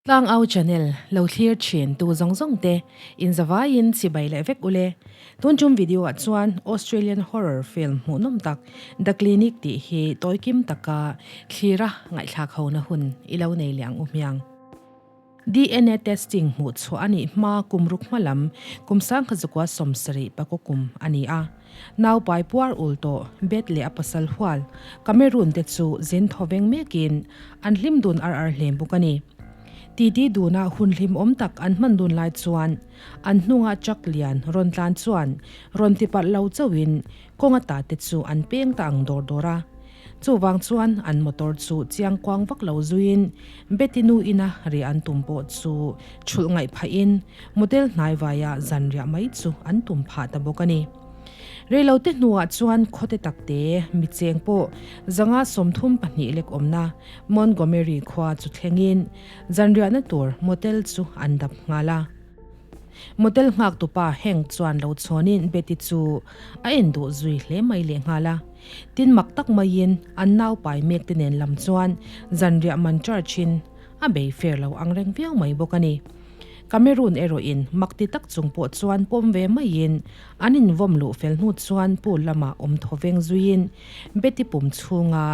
Tlangau channel lo thlir thin tu zawng zawng te in zavaiin chibai leh vek ule. Tun tum video ah chuan Australian horror film hmuhnawm tak The Clinic tih hi tawikim taka thlira ngaihthlak hona hun i lo nei leh ang u hmiang. DNA testing hmuh chhuah a nih hma kum ruk hma lam kum sangkhazukua 70 pakaw kum a ni a. Nau pai puar ul tawh Bet leh a pasal hual Cameroon te chu zin thaw veng mekin an hlim dun ar ar hle bawk a ni. Titi duna hun hlimawm tak an hman dun lai chuan an hnunga truck lian rawn tlan chuan rawn ti palh lo chauhin kawng ata te chu an peng ta ang dawr dawr a. Chuvang chuan an motor chu chiang kuang vak lo zuiin Betty nu ina riah an tum pawh chu chhulh ngaih phahin motel hnaivaia zan riah mai chu an tum phah ta bawk a ni. Reilote hnuah chuan khawte takte mi cheng pawh zanga 32 lek awmna Montgomery khua chu thlengin zan riahna tur motel chu an dap nghal a. Motel nghaktupa Hank chuan lo chhawnin Betty chu a en duh zui hle mai lehnghal a. Tin mak tak maiin an nau pai mek te nen lam chuan zanriah man charge in a bei fair lo ang reng viau mai bawk a ni. Cameroon erawhin mak ti tak chung pawh chuan pawm ve maiin an invawm luh fel hnu chuan pool lamah awm thaw veng zuiin Betty pum chhunga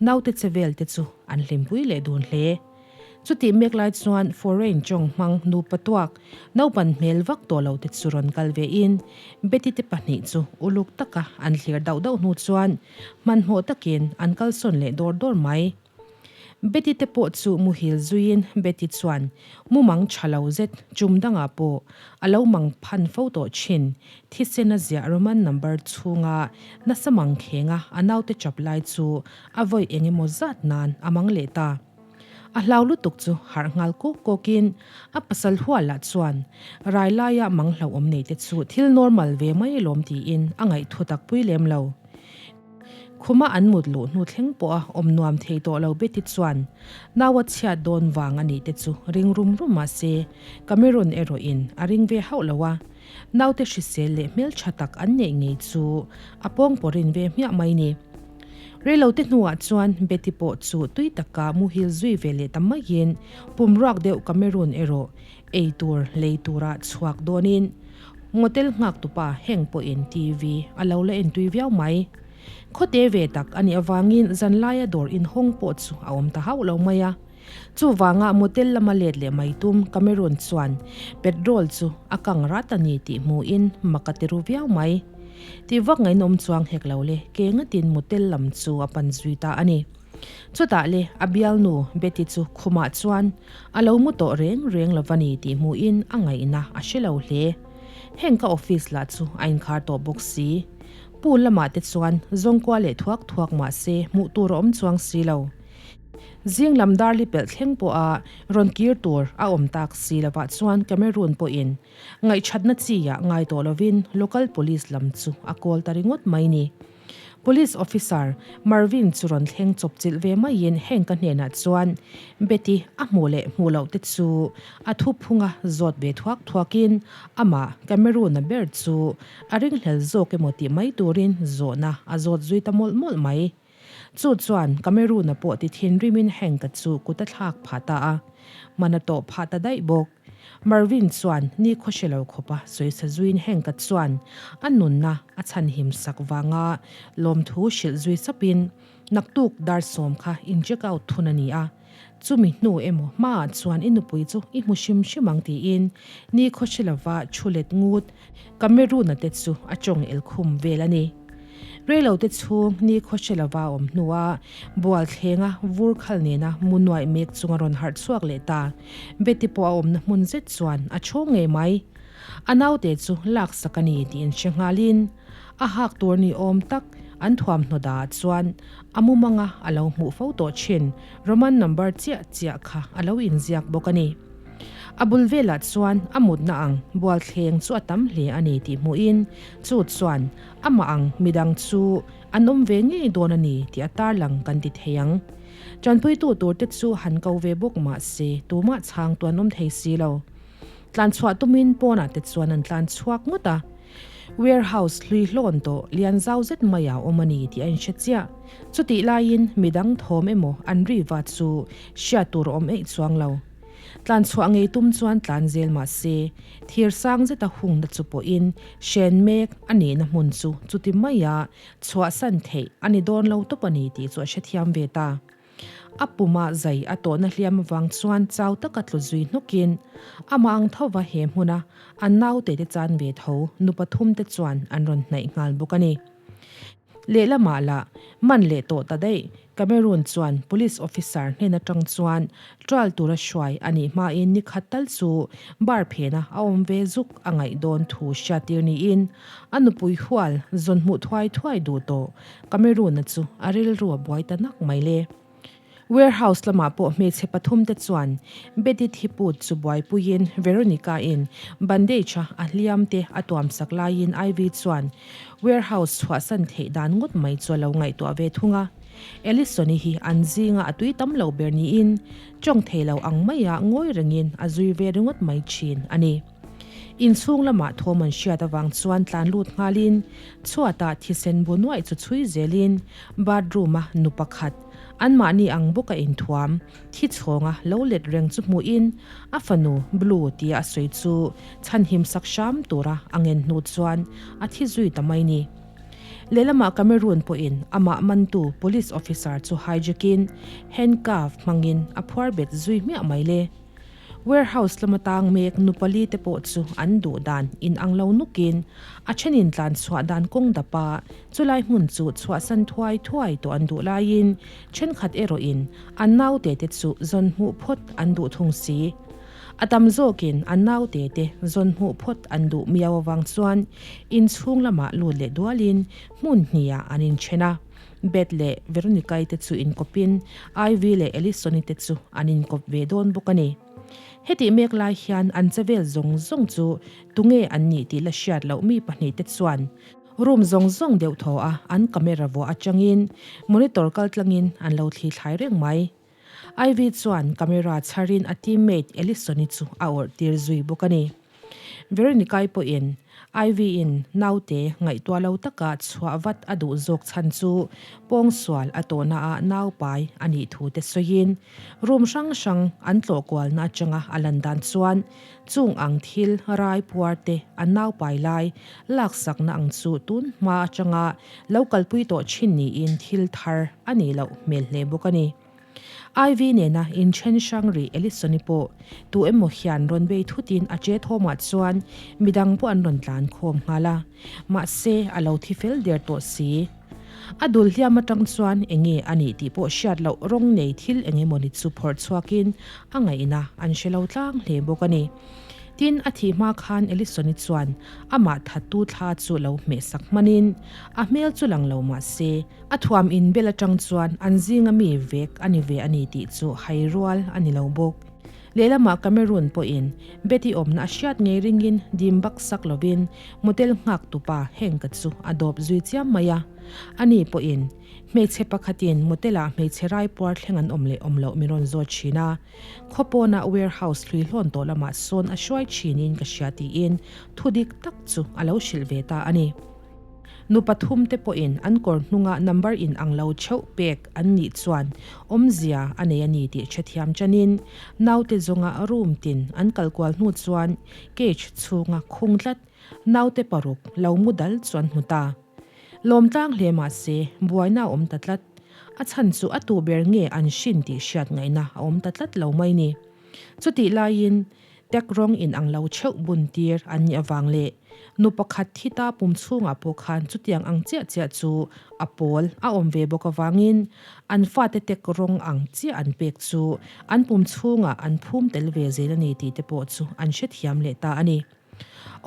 naute che vel te chu an hlimpui leh dun hle. Chutih mek lai chuan foreign tawng hmang nupa tuak naupan hmel vak tawh lo te chu rawn kal ve in Betty te pahnih chu uluk taka an thlir dauh dauh hnu chuan hmanhmawh takin an kalsawn leh dawr dawr mai. Betty te pawh chu muhil zuiin Betty chuan mumang tha lo zet chum dangah pawh a lo mang phan fo tawh thin thisen a ziah Roman number chhunga nasa mang khenga a naute chap lai chu a vawi eng emaw zat nan a mang leh ta. A hlau lutuk chu harh nghal kawk kawkin a pasal hualah chuan rai laia mang hlauhawm nei te chu thil normal ve mai alawm tiin a ngaihthu tak pui lem lo. Khuma an mut luh hnu thleng pawha awm nuam thei tawh lo Betty chuan naua chhiat dawn vang a nih te chu ring rum rum mah se Cameron erawhin a ring ve hauh lo a, naute hrisel leh hmeltha tak an neih ngei chu a pawngpawrin ve hmiah mai ni. Reilote hnuah chuan Betty pawh chu tui taka muhil zui ve leh ta maiin pum ruak deuh Cameroon erawh ei tur lei tura chhuak dawnin motel nghak tupa heng pawhin TV a lo la en tui viau mai. Khawte ve tak a nih avangin zanlaia dawr inhawng pawh chu a awm ta hauh lo mai a. Chuvanga motel lama let leh mai tum Cameroon chuan petrol chu a kang rat a ni tih hmuhin mak a ti ru viau mai. Tih vak ngainawm chuang hek lo le, ke ngatin motel lam chu a pan zui ta a ni. Chutah le a bialnu Betty chu khumah chuan a lo mu tawh reng reng lo va ni tih hmuhin a ngaihna a hre lo hle. Heng ka office lah chu a inkhar tawh bawk si. Pool lamah te chuan zawngkua leh thuak thuak mah se hmuh tur a awm chuang si lo. Zing lam darli pelh thleng pawha rawn kir tur a awm tak si lovah chuan Cameroon pawhin ngaihṭhatna chi-ah ngai tawh lovin local police lam chu a kawl ta ringawt mai ni. Police officer Marvin chu rawn thleng chawpchilh ve maiin Hank-a hnenah chuan Betty a hmuh leh hmuh loh te chu a thuphunga zawt ve thuak thuakin amah Cameroon-a ber chu a ringhlel zawk emaw tih mai turin zawhna a zawt zui ta mawlh mawlh mai. Chu chuan Cameroon-a pawh ti thinrimin Hank-a chu kut a thlak phah ta a, man a tawh phah ta daih bawk. Marvin chuan ni khaw hre lo khawpa sawisa zuiin Hank-a chuan a nunna a chhanhim sak vanga lawmthu hrilh zui sapin, Naktuk dar 10 kha in check out thun a ni a, chumi hnu emaw hmaah chuan i nupui chu i hmu hrim hrim ang tiin ni khaw hre lova thu let ngut Cameroon-a te chu a tawng el khum vel a ni. Reilote chhung ni khaw hre lova awm hnua bual thlenga vur khal nena mu nuaih mek chunga rawn harh chhuak leh ta. Betty pawh a awmna hmun zet chuan a chhawng ngei mai. A naute chu laksak a ni tih inhre nghalin a hak tur ni awm tak an thuamhnaw dah chuan a mumanga a lo hmuh fo tawh thin Roman number chiah chiah kha a lo inziak bawk a ni. A bul velah chuan a mutna ang bualthleng chu a tam hle a ni tih hmuhin chu chuan amah ang midang chu an awm ve ngei dawn a ni tih a tarlang kan ti thei ang. Tanpuitu turte chu han ko ve bawk mah se tumah chhang tu an awm thei si lo. Tlanchhuah tumin pawnah te chuan an tlan chhuak ngawt a. Warehouse hlui hlawn tawh lian zau zet mai a awm a ni tih a inhre chiah. Chutih laiin midang thawm emaw an ri va chu hriat tur a awm eih chuang lo. Tlan chhuah ngei tum chuan tlan zel mah se, thir sang zeta hungna chu pawhin hren mek a nihna hmun chu chuti maia chhuahsan theih a ni dawn lo tawp a ni tih chu a hrethiam ve ta. A puma zai a tawhna hliam avang chuan chau taka tlu zui hnawkin amah ang thova he hmuna an naute te chan ve tho nu pathum te chuan an rawn hnaih nghal bawk a ni. Lehlamah lah man leh tawh ta daih Cameroon chuan police officer hnen atang chuan trial tura hruai a nih hmain ni khat tal chu bar phena a awm ve zuk a ngaih dawn thu hriattir niin a nupui hual zawn hmuh thuai thuai duh tawh Cameroon-a chu a rilru a buai ta nak mai le. Warehouse lamah pawh hmeichhe pathumte chuan Betty thiput chu buaipuiin Veronica-in bandage-a a hliamte a tuamsak laiin Ivy chuan warehouse chhuahsan theih dan ngawt mai chu a lo ngaihtuah ve thung a. Ellison-i hi an zinga a tui tam lo ber niin tawng thei lo ang maia ngawi rengin a zui ve ringawt mai thin a ni. Inchhung lamah thawm an hriat avang chuan tlan lut nghalin chhuatah thisen bu nuaih chu chhui zelin bathroom-a nu pakhat anmahni ang bawka inthuam thi chhawnga lo let reng chu hmuhin a fanu Blue tia a sawi chu chhanhim sak hram tura a ngen hnu chuan a thi zui ta mai ni. Lehlamah Cameroon pawhin amah mantu police officer chu hijack-in handcuff hmangin a phuar bet zui hmiah mai le. Warehouse lama tang mek nu pali te pawh chu an duh dan in ang lo nukin a thenin tlan chhuah dan kawng dapa chulai hmun chu chhuahsan thuai thuai tawh an duh laiin thenkhat erawhin an naute te chu zawn hmuh phawt an duh thung si. A tam zawkin an naute te zawn hmuh phawt an duh miau avang chuan inchhung lamah lut leh dualin hmun hnihah an inthen a. Beth leh Veronica-i te chu inkawpin Ivy leh Ellison-i te chu an inkawp ve dawn bawk a ni. Hetih mek lai hian an che vel zawng zawng chu tunge an nih tih la hriat loh mi pahnihte chuan room zawng zawng deuh thaw a an camera vuah atangin monitor kal tlangin an lo thli thlai reng mai. Ivy chuan camera chharin a teammate Ellison-i chu a awrh tir zui bawk a ni. Veronica-i pawhin Ivy-in naute ngaihtuah lo taka chhuah vat a duh zawk chhan chu pawngsual a tawhnaah nau pai a nih thu te sawiin room hrang hrang an tlawh kualna atanga a lan dan chuan chung ang thil rai puar te an nau pai lai laksakna ang chu tun hma atanga lo kalpui tawh thin niin thil thar a nih loh hmel hle bawk a ni. Ivy nena inthen hrang rih Ellison-i pawh tu emaw hian rawn bei thutin a che thawmah chuan midang pawh an rawn tlan khawm nghal a, mahse a lo thi fel der tawh si. A dul hliam atang chuan enge a nih tih pawh hriat loh rawng nei thil eng emawni chu phawrh chhuakin a ngaihna an hre lo tlang hle bawk a ni. Tin, a thih hma khan Ellison-i chuan amah thattu thla chu lo hmehsak hmanin a hmel chu lang lo mah se, A thuam in bel atang chuan an zinga mi vek a ni ve a ni tih chu hai rual a ni lo bawk. Lehlamah Cameroon pawhin Betty awmna a hriat ngei ringin dim bak sak lovin motel nghak tupa Hank-a chu a dawp zui chiam mai a. Ani pawhin hmeichhe pakhatin motel-ah hmeichhe raipuar thleng an awm leh awm loh min rawn zawt thin a. Khaw pawnah warehouse hlui hlawn tawh lamah sawn a hruai thinin ka hria tiin thu dik tak chu a lo hrilh ve ta a ni. Nu pathum te pawhin an kawr hnunga number in ang lo theuh pek an nih chuan awmzia a nei a ni tih hrethiam chanin naute zawnga room tin an kal kual hnu chuan cage chhunga khung tlat naute paruk lo mu dal chu an hmu ta. Lawm tlang hle mah se buaina a awm ta tlat. A chhan chu a tu ber nge an hrin tih hriat ngaihna a awm ta tlat lo mai ni. Chutih laiin Tek rawng in ang lo theuh bun tir an nih avang leh nu pakhat thi ta pum chhungah pawh khan chutiang ang chiah chiah chu a pawl a awm ve bawk avangin an fate tek rawng ang chiah an pek chu an pum chhungah an phum tel ve zel a ni tih te pawh chu an hrethiam leh ta a ni.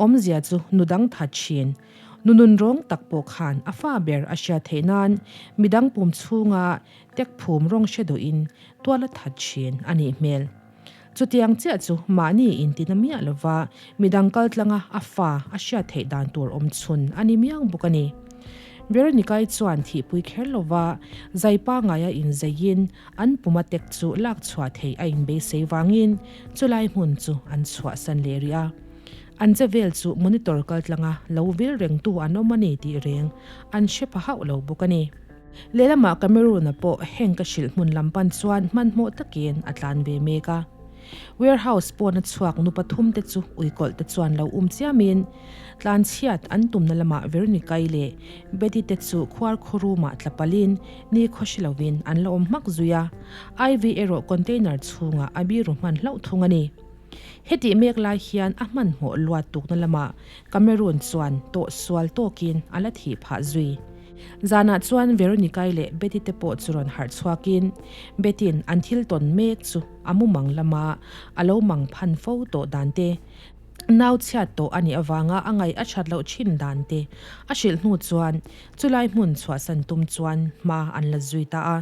Awmzia chu nu dang that thin. Nu nun rawng tak pawh khan a fa ber a hriat theih nan midang pum chhunga tek phum rawng hre duhin tual a that thin a nih hmel. Chutiang chiah chu mahni intina miah lova midang kal tlanga a fa a hriat theih dan tur awm chhun a ni miang bawk a ni. Veronica-i chuan thihpui kher lova zai pangaia inzeiin an puma tek chu lak chhuah theih a inbeisei vangin chulai hmun chu an chhuahsan leh rih a. An che vel chu monitor kal tlanga lo vil rengtu an awm a ni tih reng an hre pha hauh lo bawk a ni. Lehlamah Cameroon-a pawh heng ka hrilh hmun lam pan chuan hmanhmawh takin a tlan ve mek a. Warehouse pawna chhuak nu pathumte chu uikawlhte chuan lo um chiamin tlanchhiat an tumna lamah Veronica-i leh Betty te chu khuar khaw room-ah tla palhin ni khaw hre lovin an la awm hmak zui a, Ivy erawh container chhungah a biru hman hlauh thung a ni. Hetih mek lai hian a hmanhmawh luat tukna lamah Cameroon chuan tawh sual tawkin a la thih phah zui. Zanah chuan Veronica-i leh Betty te pawh chu rawn harh chhuakin Betty-in an thil tawn mek chu a mumang lama a lo mang phan fo tawh dan te, nau chhiat tawh a nih avanga a ngaih a that loh thin dan te a hrilh hnu chuan chulai hmun chhuahsan tum chuan hma an la zui ta a.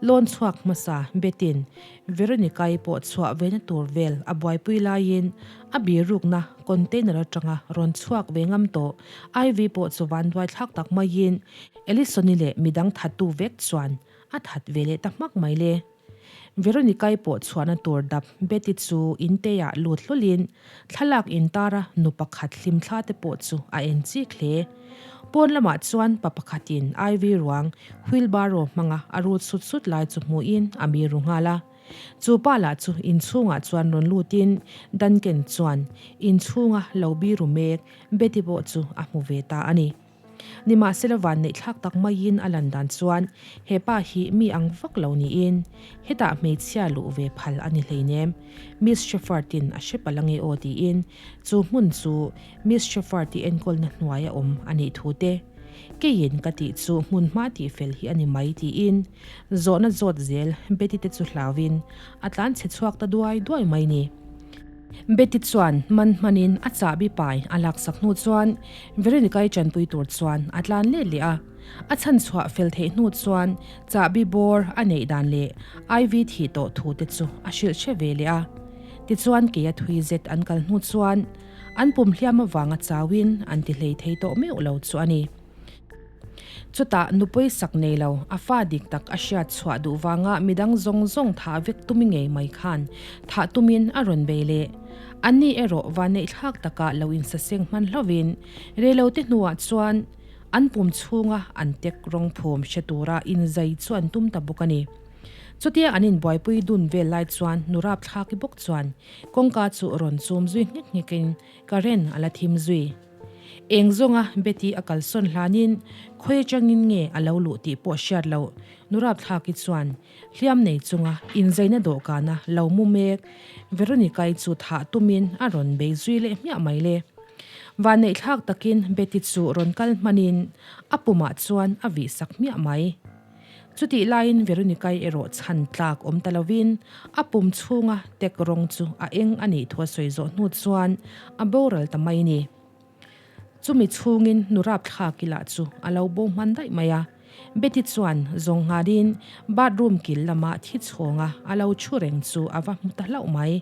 Lawn chhuak hmasa Betty-in Veronica-i pawh chhuah vena tur vel a buaipui laiin a birukna container atanga rawn chhuak ve ngam tawh Ivy pawh chu vanduai thlak tak maiin Ellison-i leh midang thattu vek chuan a that ve leh ta hmak mai le. Veronica-i pawh chhuahna tur dap Betty chu inteiah lut hlawlin thlalak intara nu pakhat hlimthla te pawh chu a en chik hle. Pawn lamah chuan pa pakhatin Ivy ruang wheelbarrow hmanga a rut sut sut lai chu hmuhin a mi ru nghal a. Chu pa lah chu inchhungah chuan rawn lutin Duncan chuan inchhunga lo biru mek Betty pawh chu a hmu ve ta a ni. Nimahsela vanneih thlak tak maiin a lan dan chuan he pa hi mi ang vak lo niin hetah hmeichhia luh ve phal a ni hleinem. Miss Shepherd-in a hre palh ange aw tiin chu hmun chu Miss Shepherd-i enkawlna hnuai a awm a nih thu te, keiin ka tih chu hmun hma tih fel hi a ni mai tiin zawhna zawt zel Betty te chu hlauin a tlan chhe chhuak ta duai duai mai ni. Betty chuan man hmanin a chahbi pai a laksak hnu chuan Veronica-i tanpui tur chuan a tlan let leh a. A chhan chhuah fel theih hnu chuan chahbi bawr a neih dan leh Ivy thih tawh thu te chu a hrilh hre ve leh a. Tichuan kei a thui zet an kal hnu chuan an pum hliam avanga chauin an ti hlei thei tawh meuh lo chu a ni. Chutah nupui sak nei lo, a fa dik tak a hriat chhuah duh vanga midang zawng zawng thah vek tumi ngei mai khan thah tumin a rawn bei leh. Anni erawh vanneihthlak taka lo insaseng hman hlovin reilote hnuah chuan an pum chhunga an tek rawng phum hre tura inzai chu an tum ta bawk a ni. Chutia an inbuaipui dun vel lai chuan nu rapthlaki bawk chuan kawngka chu rawn chum zui nghek nghekin current a la thim zui. Eng zawnga Betty a kalsawn hlanin khawi atangin nge a lo luh tih pawh hriat loh nu rapthlaki chuan hliam nei chunga inzaina dawhkana lo mu mek Veronica-i chu thah tumin a rawn bei zui leh hmiah mai le. Vanneihthlak takin Betty chu rawn kal hmanin a pumah chuan a vih sak hmiah mai. Chutih laiin Veronica-i erawh chhan tlak awm ta lovin a pum chhunga tek rawng chu a eng a nih thu a sawi zawh hnu chuan a boral ta mai ni. Chumi chhungin nu rapthlaki lah chu a lo bo hman daih mai a. Betty chuan zawng nghalin bathroom kil lama thi chhawnga a lo thu reng chu a va hmu ta hlauh mai.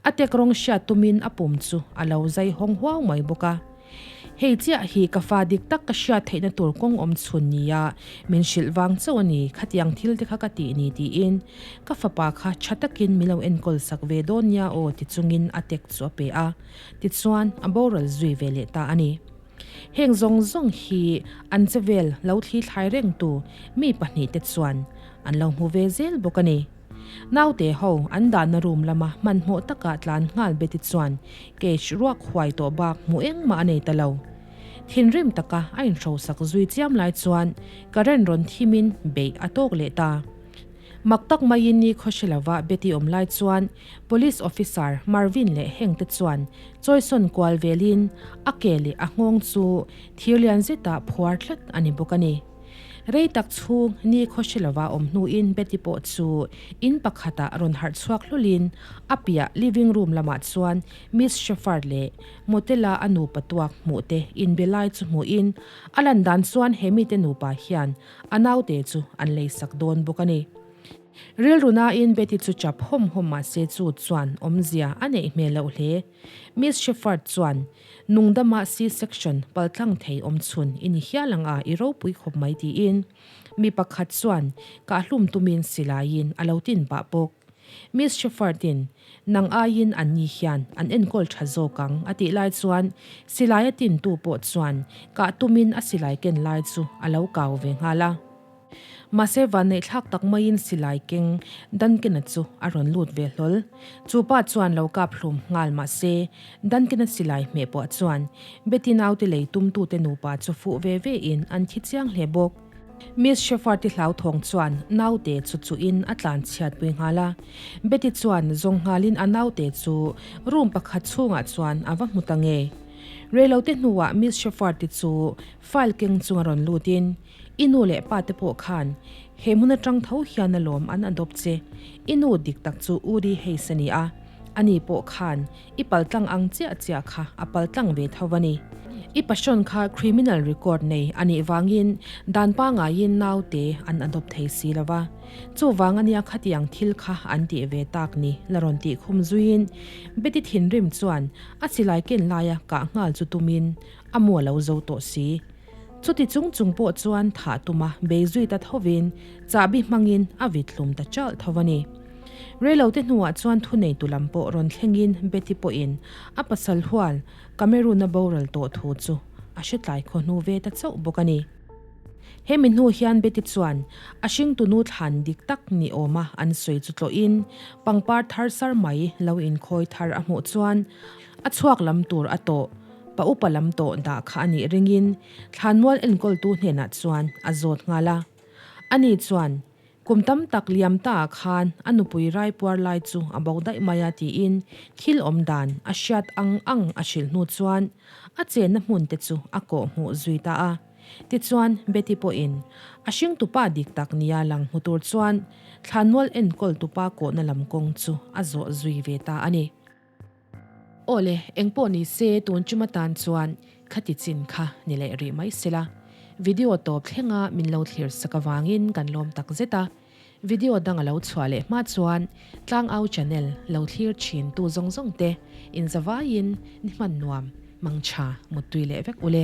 A tek rawng hriat tumin a pum chu a lo zai hawng huau mai bawk a. Hei chiah hi ka fa dik tak ka hriat theihna tur kawng awm chhun nia min hrilh vang chauh a ni, khatiang thil te kha ka tih ni tiin ka fapa kha tha takin min lo enkawl sak ve dawn nia aw ti chungin a tek chu a pe a, tichuan a boral zui ve leh ta a ni. Heng zawng zawng hi an chevel lo thli thlai rengtu mi pahnihte chuan an lo hmu ve zel bawk a ni. Naute ho an dahna room lama hmanhmawh taka tlan nghal Betty chuan cage ruak huai tawh bak hmuh engmah a nei ta lo. Thinrim taka a inhrosak zui chiam lai chuan current rawn thimin beih a tawk leh ta. Mak tak maiin ni khaw hre lova Betty awm lai chuan Police officer Marvin leh hengte chuan chawisawn kual velin a ke leh a nghawng chu thir lian zetah phuar tlat a ni bawk a ni. Rei tak chhung ni khaw hre lova awm hnuin Betty pawh chu in pakhatah rawn harh chhuak hlawlin a piah living room lamah chuan Miss Shepherd leh Motela a nupa tuak hmuh te inbe lai chu hmuhin a lan dan chuan he mite nupa hian a naute chu an leisak dawn bawk a ni. Rilru nain Betty chu chap hawm hawm mahse chu chuan awmzia a neih hmel loh hle. Miss Shepherd chuan Nungdama C-section paltlang thei awm chhun i ni hial ang a, i ropui khawp mai tiin mi pakhat chuan kahhlum tumin silaiin a lo tin pah bawk. Miss Shepherd-in nang aiin an ni hian an enkawl tha zawk ang a tih lai chuan silai a tintu pawh chuan kah tumin a silai ken lai chu a lo kau ve nghal a. Mahse vanneihthlak tak maiin silai keng Duncan-a chu a rawn lut ve hlawl. Chu pa chuan lo kap hlum nghal mahse Duncan-a silai hmeh pawh chuan Betty naute lei tumtute nupa chu fuh ve ve in an thi chiang hle bawk. Miss Shepherd-i hlauthawng chuan naute chu chuhin a tlan chhiatpui nghal a. Betty chuan zawng nghalin a naute chu room pakhat chhungah chuan a va hmu ta ngei. Reilote hnuah Miss Shepherd-i chu file keng chunga rawn lutin, I nu leh pa te pawh khan he hmun atang tho hian alawm an adopt che. I nu dik tak chu Uri Hayes a ni a, ani pawh khan I paltlang ang chiah chiah kha a paltlang ve tho a ni. I passion kha criminal record nei a nih vangin dan pangaiin naute an adopt thei si lo va. Chuvang ania khatiang thil kha an tih ve tak ni la rawn tih khum zuiin Betty thinrim chuan a silai ken laia kah nghal chu tumin a mu a lo zo tawh si. Chuti chung chung pawh chuan thah tuma bei zui ta thovin chahbi hmangin a vit hlum ta chalh tho a ni. Reilote hnuah chuan thuneitu lam pawh rawn thlengin Betty pawhin a pasal hual Cameroon-a boral tawh thu chu a hre tlai khaw hnu ve ta chauh bawk a ni. Hemi hnu hian Betty chuan a hringtunu thlan dik tak ni awma an sawi chu tlawhin pangpar thar sar mai lo inkhawi thar a hmuh chuan a chhuak lam tur a tawh Pa upa lam tawh dah kha a nih ringin thlanmual enkawltu hnenah chuan a zawt nghal a. Ani chuan, Kum tam tak liam ta ah khan a nupui raipuar lai chu a bo daih mai a tiin thil awm dan a hriat ang ang a hrilh hnu chuan a chenna hmun te chu a kawh hmuh zui ta a. Tichuan, Betty pawhin a hringtupa dik tak nia lang hmu tur chuan thlanmual enkawltupa kawhna lam kawng chu a zawh zui ve ta a ni. Awle, engpawh ni se tun chum atan chuan khati chin kha ni leh rih mai sela. Video tawp thlenga min lo thlir sak avangin kan lawm tak zet a. Video dang a lo chhuah leh hma chuan Tlangau channel lo thlir thin tu zawng zawng te inzavaiin ni hman nuam, mangtha, muttui leh vek ule.